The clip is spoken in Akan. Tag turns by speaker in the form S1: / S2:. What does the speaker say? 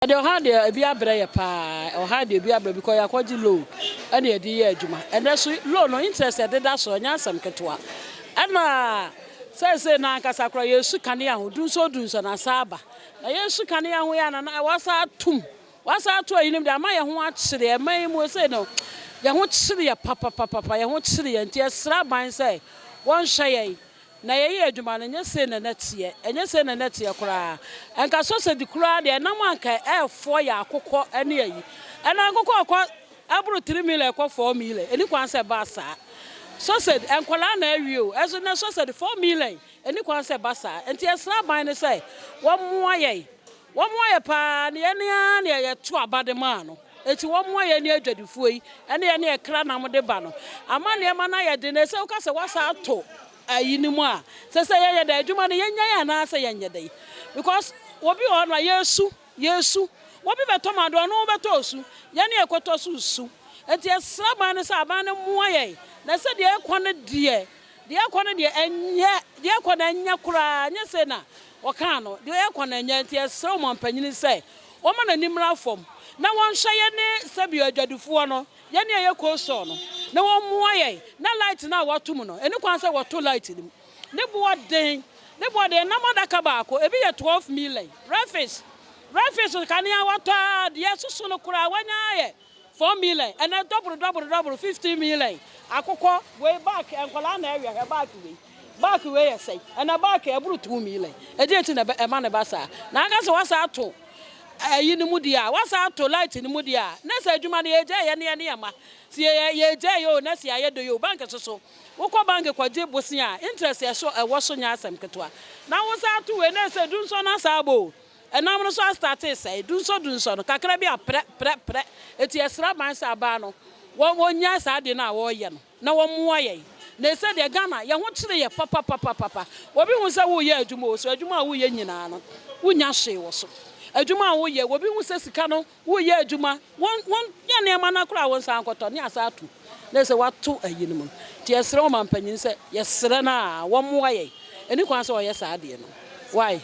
S1: Ɛdeɛ ɔhaw deɛ ebi abrɛ yɛ paa, ɔhaw deɛ ebi abrɛ because yɛakɔgye loan ɛna yɛde yɛ adwuma. Ɛnɛ so loan no interest ɛdeda so ɛnyɛ asɛm ketewa. Ɛna seesei no ankasa koraa yɛresu kanea ho, dunso dunso na asa aba. Na yɛresu kanea ho yɛ a na wasa atum, wasa ato ayinom de ama yɛn ho akyere yɛn. Man yi mu sei no yɛn ho kyere yɛ papapapapa, yɛn ho kyere yɛn nti yɛsrɛ aban sɛ wɔnhwɛ yɛn. Na yɛyɛ adwuma no, ɛnyɛ sei na na ɛteɛ, ɛnyɛ sei na na ɛteɛ koraa. Anka sosɛdi koraa deɛ, ɛnam anka ɛrefoɔ yɛ akokɔ ne ayi. Ɛnna nkokɔ rekɔ ɛboro 3 million ɛkɔ 4 million, ɛni kwan sɛ ɛba saa. Sosɛdi, nkwadaa na awie o, ɛso na sosɛdi 4 million, ɛni kwan sɛ ɛba saa. Nti yɛsrɛ aban no sɛ wɔmmoa yɛn, wɔmmoa yɛ paa na yɛn ara na yɛto aba de maa no. Eti wɔmmoa yɛn ne adwadifoɔ yi ɛne yɛn ne yɛkra nam de ba no. Ama nneɛma no ayɛ den na ɛsɛ woka sɛ wasa ato ayi no mu a, sɛ yɛyɛ dɛ adwuma no yɛnya yɛ anaasɛ yɛnyɛ dɛ, because obi wɔ hɔ no a yɛsu yɛsu, obi bɛtɔ ma do, ɔno bɛtɔ osu, yɛne yɛkɔtɔ so su. Nti yɛsrɛ aban no sɛ aban no mmoa yɛn na sɛ deɛ ɛkɔ no deɛ ɛkɔ no deɛ ɛnyɛ, deɛ ɛkɔ no ɛnyɛ koraa, nyɛ sɛ na wɔkaa no, deɛ ɛkɔ no ɛnyɛ. Nti yɛsrɛ wɔn mpanyini sɛ wɔma n'anim mmra fam na wɔnhwɛ yɛn ne sɛbi adwadifoɔ no, yɛne ɛyɛ cold no, na wɔmmoa yɛn na light no a wɔto mu no, ɛne kwan sɛ wɔto light no mu ne boɔ den, ne boɔ den. Nam adaka baako ebi yɛ 12 million. Redfish, redfish kanea wɔtɔ a deɛ soso no koraa wɔnya yɛ 4 million, ɛnɛ double double double, 15 million. Akokɔ wei bag, nkɔlaa na ɛwɛ hɛ bag wei, bag wei yɛ sɛn? Ɛnɛ bag ɛboro 2 million. Ɛdi eti na ɛma ne ba saa na aka sɛ wasa ato ɛyi no mu deɛ a, wasa ato light no mu deɛ a, ne sɛ adwuma no yɛgya yɛ ne yɛ ne yɛ ma si yɛ yɛgya yɛ o, na si ayɛ do yɛ o. Bank soso, wokɔ bank kɔgye bosia a, interest ɛso ɛwɔ so nyɛ asɛm ketewa. Na wosa ato wei na sɛ dunso na saa abo ɛnam no so astart sɛe dunso dunso no kakra bi a prɛ prɛ prɛ. Eti yɛsrɛ aban sɛ abaa no wɔn wɔnya saa adeɛ no a wɔreyɛ no na wɔmmoa yɛn na ɛsɛ deɛ Ghana yɛn ho kyerɛ yɛ papapapapa. Obi hu sɛ woyɛ adwuma o, so adwuma a woyɛ nyinaa no wonya hwee wɔ so. Adwuma a woyɛ, obi hu sɛ sika no woyɛ adwuma, wɔn wɔn yɛ nneɛma no koraa wɔn nsa nkɔtɔ ne asa ato na sɛ wato ayi no mu. Nti yɛsrɛ wɔn mpanyin sɛ yɛsrɛ no a wɔmmoa yɛn, ɛni kwan sɛ ɔyɛ saa adeɛ no. Why?